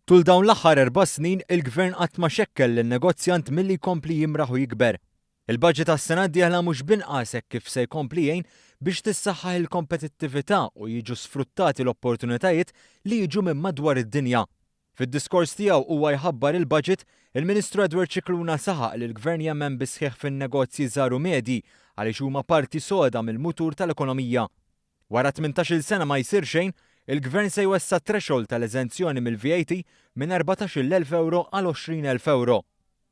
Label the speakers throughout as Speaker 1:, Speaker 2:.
Speaker 1: Tul dawn l-aħħar 4 snin, il-Gvern qatt ma xekkel lin-negozjant milli jkompli jimraħ u jikber. Il-budget għas-sena d-dieħla mhux binqas hekk kif se jkompli jgħin biex tissaħħaħ il-kompetittività u jiġu sfruttati l-opportunitajiet li jiġu minn madwar id-dinja. Fid-diskors tiegħu huwa jħabbar il-budget, il-Ministru Edward Scicluna saħaq li l-Gvern jemmen bisħiħ fin-negozji żgħar u medji għaliex huma parti soda mill-mutur tal-ekonomija. Wara 18-il sena ma jsir xejn, il-Gvern se jwessa threshold tal-eżenzjoni mill-VAT minn 14,000 euro għal 20,000 euro.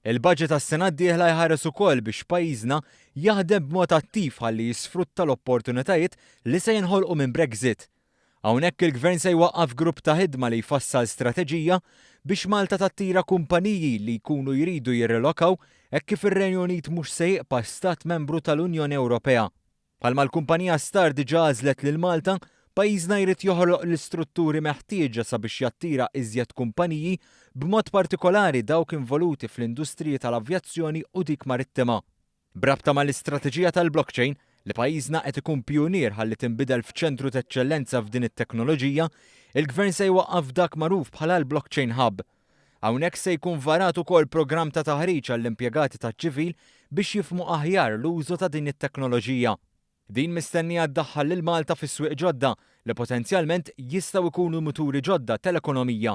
Speaker 1: Il-budget għas-sena d-dieħla jħares ukoll biex pajjiżna jaħdem b'mod attiv ħalli jisfrutta l-opportunitajiet li se jinħolqu minn Brexit. Hawnhekk il-Gvern se jwaqqaf grupp ta' ħidma li jfassal strateġija biex Malta tattira kumpaniji li jkunu jridu jirrelokaw hekk kif ir-Renju Unit mhux se jibqa' stat membru tal-Unjoni Ewropea. Bħalma l-kumpanija Star diġà għażlet lil Malta, pajjiżna jrid joħloq l-istrutturi meħtieġa sabiex jattira iżjed kumpaniji, b'mod partikolari dawk involuti fl-industriji tal-avjazzjoni u dik marittima. B'rabta mal-istrateġija tal-blockchain, li pajjiżna qed ikun pjunier ħalli tinbidel f'ċentru t'eċċellenza f'din it-teknoloġija, il-Gvern se jwaqqaf dak magħruf bħala l-Blockchain Hub. Hawnhekk se jkun varat ukoll programm ta' taħriġ għall-impjegati taċ-ċivil biex jifhmu aħjar l-użu ta' din it-teknoloġija. Din mistennija ddaħħal lil Malta fi swieq ġodda li potenzjalment jistgħu jkunu muturi ġodda tal-ekonomija.